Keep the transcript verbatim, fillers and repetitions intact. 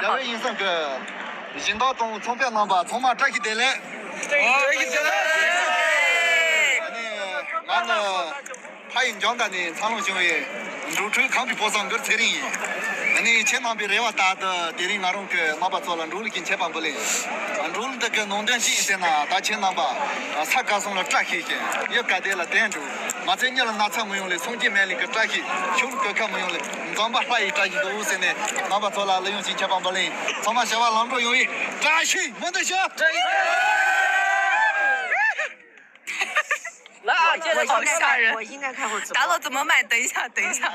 རྒྱལ་བའི་ཡིན་སེམས་ཀྱི་སྦྱིན་བདག་དང་ཚོང་པའི་རྣམ་པ་ཚང་མ་བཀྲ་ཤིས་བདེ་ལེགས། བཀྲ་ཤིས་བདེ་ལེགས། ཨ་ནི་ང་ནི་ཕ་ཡི་འཇང་དང་ནས་འཚར་ལོངས་བྱུང་བའི་འབྲུག་ཁྲུས་ཁམས་པའི་ཕོ་བཟང་གུར་ཚེ་རིང་ཡིན། ཨ་ནི་ཁྱེད་རྣམ་པའི་རེ་བ་ལྟར་དུ་དེ་རིང་ང་རང་གི་རྣམ་པ་ཚོ་ལ་འབྲུག་ལུགས་ཀྱི་མཆོད་པ་འབུལ་ལེ་ཡིན། འབྲུག་ལུགས་འདི་གི་ནང་དོན་ཅི་ཡིན་ཟེར་ན། ད་ཁྱེད་རྣམ་པ་ས་དགའ་གསུམ་ལ་བཀྲ་ཤིས་ཤིང་། ཡུལ་དགའ་བདེ་ལ་བརྟན་འགྲོ། མ་ཚད་མྱི་ལ་ན་ཚ་མི་ཡོང་ལེ། སངས་རྒྱས་སྨན་བླའི་གི་བཀྲ་ཤིས། ཆོས་ལུགས་གོད་ཁ་མི་ཡོང་ལེ། འཛམ་བུ་གླིང་ཡི་བཀྲ་ཤིས་འདུག་ཟེར་ནས་རྣམ་པ་ཚོ་ལ་གླུ་དབྱངས་ཅན་མཆོད་པ་འབུལ་ལེ་ཡིན། ཚང་མ་བྱ་བ་ལམ་འགྲོ་ཡོང་བའི་བཀྲ་ཤིས་སྨོན་འདུན་ཞུ། 来啊，现在好吓人。我应该看过直播。打了怎么卖？等一下，等一下。